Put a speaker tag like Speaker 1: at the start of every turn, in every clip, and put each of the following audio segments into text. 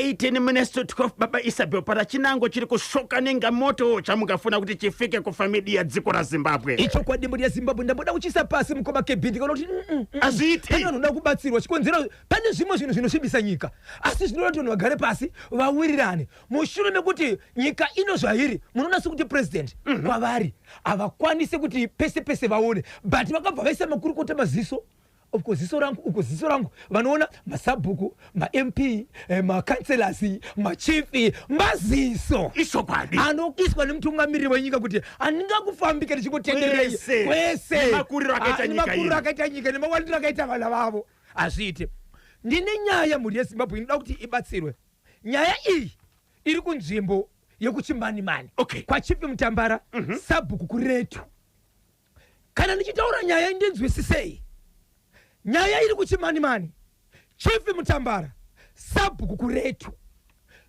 Speaker 1: 18 minutes to 12. Baba Isabel, para chinango chiri kushoka nenga moto chamungafuna kuti chifike kufamilia dziko raZimbabwe.
Speaker 2: Ichokwadi, mhuri yeZimbabwe, ndamboda kuchisa pasi mukoma KB, ndikaona kuti
Speaker 1: Hazviiti.
Speaker 2: Pane vanhu vanoda kubatsirwa. Chikonzero, pane zvimwe zvinhu zvinosvibisa nyika, asi zvinoda kuti vanhu vagare pasi vawirirane mushure mekuti nyika ino zvairi. Munoona sekuti president kwavari havakwanisi kuti pese pese vaone, but vakabva vaisa makurukota, maziso uko, ziso rangu uko, ziso rangu. Vanoona masabhuku, maMP, macouncillors, machief, maziso anoiswa nemutungamiriri wenyika kuti handingakufambike ndichingotenderei
Speaker 1: Kwese.
Speaker 2: kwese.
Speaker 1: Nemakuriro akaita
Speaker 2: Ah,
Speaker 1: nyika
Speaker 2: nemakuriro
Speaker 1: ino.
Speaker 2: akaita nyika nemawandiro akaita vana vavo, hazviite. Ndine nyaya, mhuri yeZimbabwe, inoda kuti ibatsirwe. Nyaya iyi iri kunzvimbo yekuChimanimani, kwaChief Mutambara, sabhuku kuRetu. Kana ndichitaura nyaya, ndinzwisisei. Nyaya iri kuChimanimani, Chief Mutambara, sabhuku kuRetu.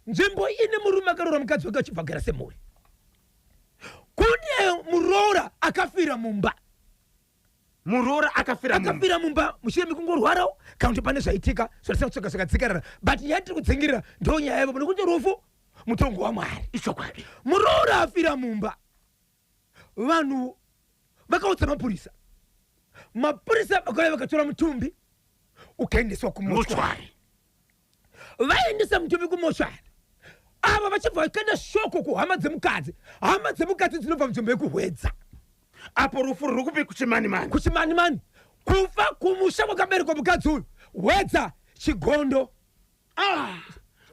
Speaker 2: Nzvimbo ine murume akaroora mukadzi wake, achibva agara semhuri. Kune muroora akafira mumba.
Speaker 1: Muroora akafira mumba.
Speaker 2: Akafira mumba mushure mekungorwarawo kana kuti pane zvaitika zvatisina kutsvaga zvakadzikarara, but nyaya tiri kudzingirira ndo nyaya yavo, nekuti rufu mutongo waMwari. Muroora afira mumba, vanhu vakaudza mapurisa. Mapurisa vakauya vakatora mutumbi ukaendeswa kumochwari. Vaendesa mutumbi kumochwari, ava vachibva vakaenda shoko kuhama dzemukadzi. Hama dzemukadzi dzinobva munzvimbo yekuHwedza.
Speaker 1: Apo rufu ruri kupi? KuChimanimani.
Speaker 2: KuChimanimani. Kufa kumusha kwakaberekwa mukadzi uyu, Hwedza, Chigondo.
Speaker 1: Ah,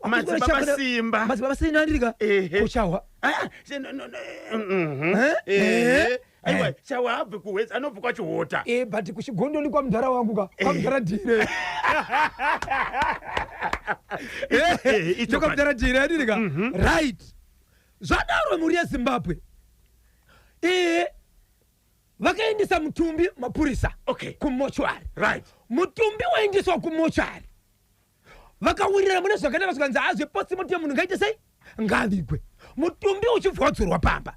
Speaker 1: Madzibaba Simba.
Speaker 2: Madzibaba Simba, andirika kuChahwa.
Speaker 1: Ah, no,
Speaker 2: Eh? Eh?
Speaker 1: Aiwa, Chawa abve kuHwedza, anobva kwaChihota.
Speaker 2: Eh, but kuChigondo ni kwamudhara wangu ka, kwamudhara Dhire. Ndokwamudhara Dhire, andirika. Right, zvadaro, mhuri yeZimbabwe, vakaendesa mutumbi mapurisa kumochwari. Mutumbi waendeswa kumochwari, vakawirirana mune zvakanaka, zvikanzi hazve postmortem, munhu ngaite sei, ngavigwe. Mutumbi uchibva wadzorwa pamba.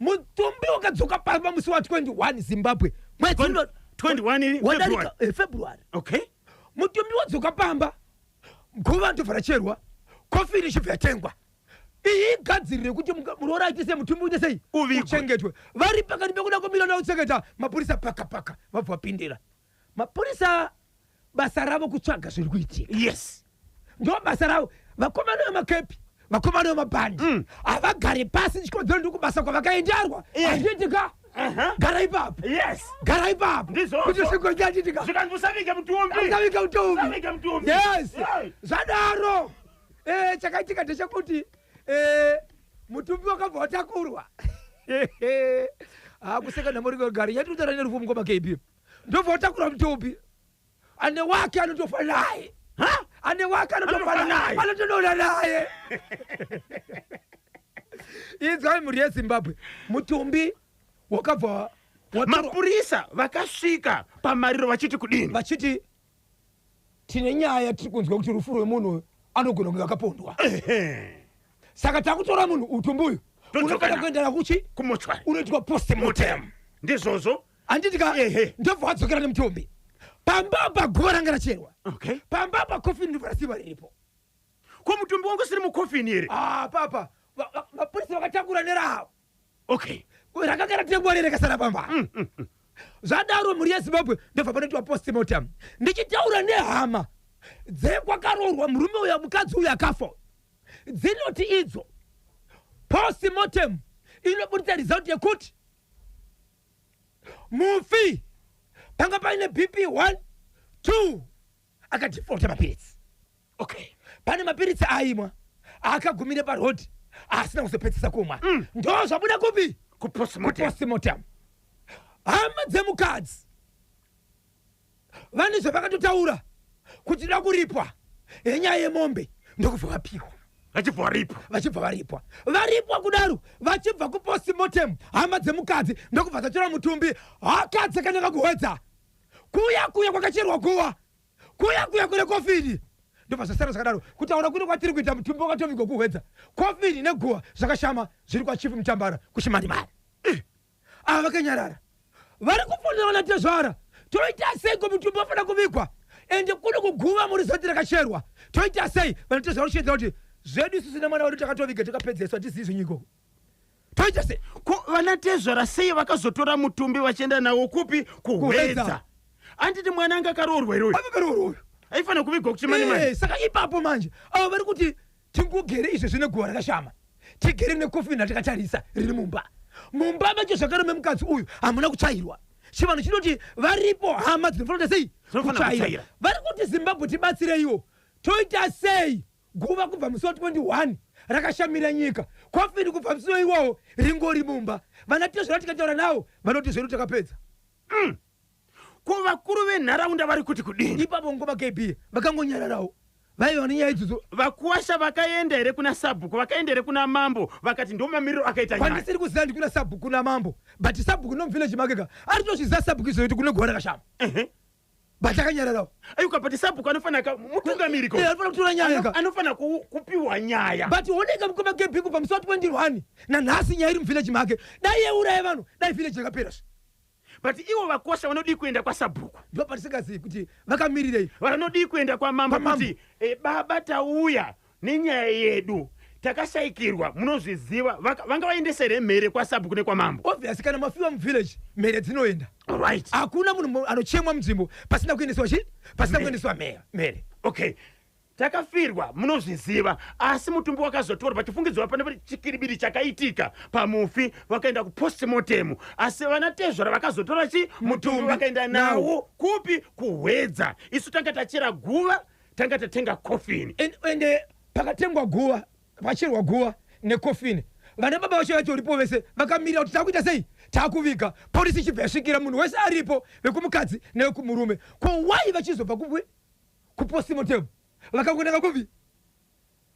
Speaker 2: Mutumbi wakadzoka pamba musi wa21, Zimbabwe, mwedzi
Speaker 1: 21
Speaker 2: wadarika.
Speaker 1: February.
Speaker 2: February. Mutumbi wadzoka pamba, guva ndobva racherwa, kofini ichibva yatengwa. Iyi igadziriro yekuti muroora aite sei, mutumbi uite sei?
Speaker 1: Uvigwe.
Speaker 2: Uchengetwe. Vari pakati pekuda kumira nauchengeta, mapurisa paka paka vabva vapindira. Mapurisa basa ravo kutsvaga zviri kuitika. Ndo basa ravo. Vakomana vemakepi, vakomana vemabhandi havagari pasi. Chikonzero, ndiri kubasa kwavakaendarwa. Handiitika, gara ipapo. Gara ipapo.
Speaker 1: Ndizvozvo.
Speaker 2: Kuti svikonyanditika.
Speaker 1: Zvikanzi usavige mutumbi.
Speaker 2: Usavige mutumbi.
Speaker 1: Usavige mutumbi.
Speaker 2: Yes. Zvadaro, chakaitika ndechekuti mutumbi wakabva watakurwa. Kuseka namorigari yatinotaura nerufu, mukoma KB. Ndobva watakurwa mutumbi. Ane wake anotofa naye.
Speaker 1: Ha?
Speaker 2: Ane wake anotofa
Speaker 1: Anotofa
Speaker 2: naye.
Speaker 1: naye.
Speaker 2: Anotododa naye. Inzwai, mhuri yeZimbabwe, mutumbi wakabva watorwa.
Speaker 1: Mapurisa vakasvika pamariro vachiti kudini?
Speaker 2: Vachiti tine nyaya, tiri kunzwa kuti rufu rwemunhu anogona kunge akapondwa, saka takutora munhu, utumbi uyu
Speaker 1: Todzoka
Speaker 2: unofanira
Speaker 1: nawo.
Speaker 2: kuendera kuchi
Speaker 1: Kumochwari.
Speaker 2: unoitwa postmortem.
Speaker 1: Ndizvozvo.
Speaker 2: Handiti ka? Ndobva wadzokera nemutumbi pamba apa, guva ranga racherwa. Pamba apa kofini ndobva rasiwa riripo.
Speaker 1: Ko mutumbi wangu usiri mukofini here?
Speaker 2: Ah, papa mapurisa vakatakura neravo. Rakanga ratengwa rere, kasara pamba. Zvadaro, mhuri yeZimbabwe, ndobva panoitwa postmortem. Ndichitaura nehama dzekwakaroorwa murume uyu, mukadzi uyu akafa, dzinoti idzo postmortem inobudisa result yekuti mufi panga paine BP 1 2, akadefaulta mapiritsi. Pane mapiritsi aimwa akagumire parodhi, asina kuzopedzisa kumwa. Ndo zvabuda kupi?
Speaker 1: Kupostmortem.
Speaker 2: Kupostmortem. Hama dzemukadzi vane zvavakatotaura kuti da kuripwa yenyaya yemombe, ndokubva vapiwa.
Speaker 1: Vachibva varipwa.
Speaker 2: Vachibva varipwa. Varipwa kudaro, vachibva kupostmortem, hama dzemukadzi ndokubva dzatora mutumbi haka dzakananga kuHwedza kuya kuya kwakacherwa guva, kuya kuya kune kofini. Ndobva zvasara zvakadaro. Kutaura kune kwatiri kuita, mutumbi wakatovigwa kuHwedza, kofini neguva zvakashama zviri kwaChief Mutambara kuChimanimani. Ava vakanyarara, vari kufonera vanatezvara, toita sei ko? Mutumbi wafanira kuvigwa, ende kuno kuguva muri zoti rakacherwa, toita sei? Vanatezvara kuchiedza kuti Zvedu isusu nemwana wedu takatoviga, takapedzeswa, tizivi zvenyu ikoko. Toita sei?
Speaker 1: Ko vana tezvara sei vakazotora mutumbi vachienda nawo kupi?
Speaker 2: Kuhwedza.
Speaker 1: Kuhwedza. Anditi mwana anga akaroorwa here uyu?
Speaker 2: Akaroorwa uyu.
Speaker 1: Aifanira kuvigwa kuChimanimani.
Speaker 2: Saka ipapo manje avo vari kuti tingogere izvezvi neguva rakashama, tigere nekofini ratakatarisa riri mumba. Mumba macho zvakare memukadzi uyu hamuna kutsvairwa. Chivanhu chinoti varipo hama dzinofanira kuita sei?
Speaker 1: Dzinofanira
Speaker 2: Kutsvaira.
Speaker 1: kutsvaira.
Speaker 2: Vari kuti Zimbabwe tibatsireiwo, toita sei? Guva kubva musi wa21 rakashamira nyika, kofini kubva musi iwowo ringori mumba. Vana tezvara tikataura navo vanoti zvedu takapedza.
Speaker 1: Ko vakuru venharaunda vari kuti kudini?
Speaker 2: Ipapo ngoma KB vakangonyararawo, vaiva nenyaya idzodzo.
Speaker 1: Vakuwasha vakaenda here kuna sabhuku, vakaenda here kuna mambo, vakati ndo mamiriro akaita nyaya?
Speaker 2: Kwandisiri kuziva ndikuna sabhuku namambo, but sabhuku nomuvillage make ka aritozviziva sabhuku izvo kuti kune guva rakashama, but akanyararawo.
Speaker 1: Aiwa, but sabhuku anofanira mutungamiri ko.
Speaker 2: Anofanira kutora nyaya ka.
Speaker 1: Anofanira kupiwa nyaya.
Speaker 2: But oneka mukoma KB, kubva musi wa21 nanhasi nyaya iri muvillage make. Dai yeuraya vanhu, dai village yakapera zve.
Speaker 1: But ivo vakuwasha vanodii kuenda kwasabhuku?
Speaker 2: Ndo patisingazivi kuti vakamirirei.
Speaker 1: Vanodii kuenda kwamambo?
Speaker 2: Kwamambo.
Speaker 1: Kuti baba, tauya nenyaya yedu, takashayikirwa, munozviziva. Vanga vaendesa here mhere kwasabhuku nekwamambo?
Speaker 2: Obvious, kana mafiwa muvillage mhere dzinoenda. Hakuna munhu anochemwa munzvimbo pasina kuendeswa chi pasina
Speaker 1: Mhere.
Speaker 2: Kuendeswa mhere.
Speaker 1: Okay, takafirwa, munozviziva, asi mutumbi wakazotorwa pachifungidzwa pane chikiribiri chakaitika pamufi, vakaenda kupostmortem, asi vana tezvara vakazotora chi mutumbi
Speaker 2: Mutumbi
Speaker 1: vakaenda
Speaker 2: nawo.
Speaker 1: nawo kupi? Kuhwedza. Isu tanga tachera guva, tanga tatenga kofini.
Speaker 2: Ende pakatengwa guva, pacherwa guva nekofini, vana baba vacho vatoripo vese vakamirira kuti takuita sei, takuviga. Polisi ichibva yasvikira, munhu wese aripo, vekumukadzi nevekumurume. Ko wai vachizobva kupi kupostmortem vakangonanga kupi?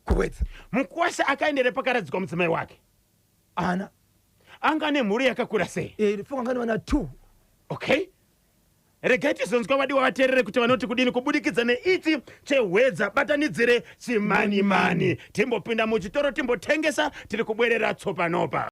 Speaker 2: Kuhwedza.
Speaker 1: Mukwasha akaendere pakaradzikwa mudzimai wake?
Speaker 2: Ana.
Speaker 1: Anga nemhuri yakakura sei?
Speaker 2: Funga ngani vana 2.
Speaker 1: Okay, regai tizonzwa vadiwa vateerere kuti vanoti kudini kubudikidza neichi chehwedza. Batanidzire Chimanimani, timbopinda muchitoro, timbotengesa, tiri kubwerera tsopanopa.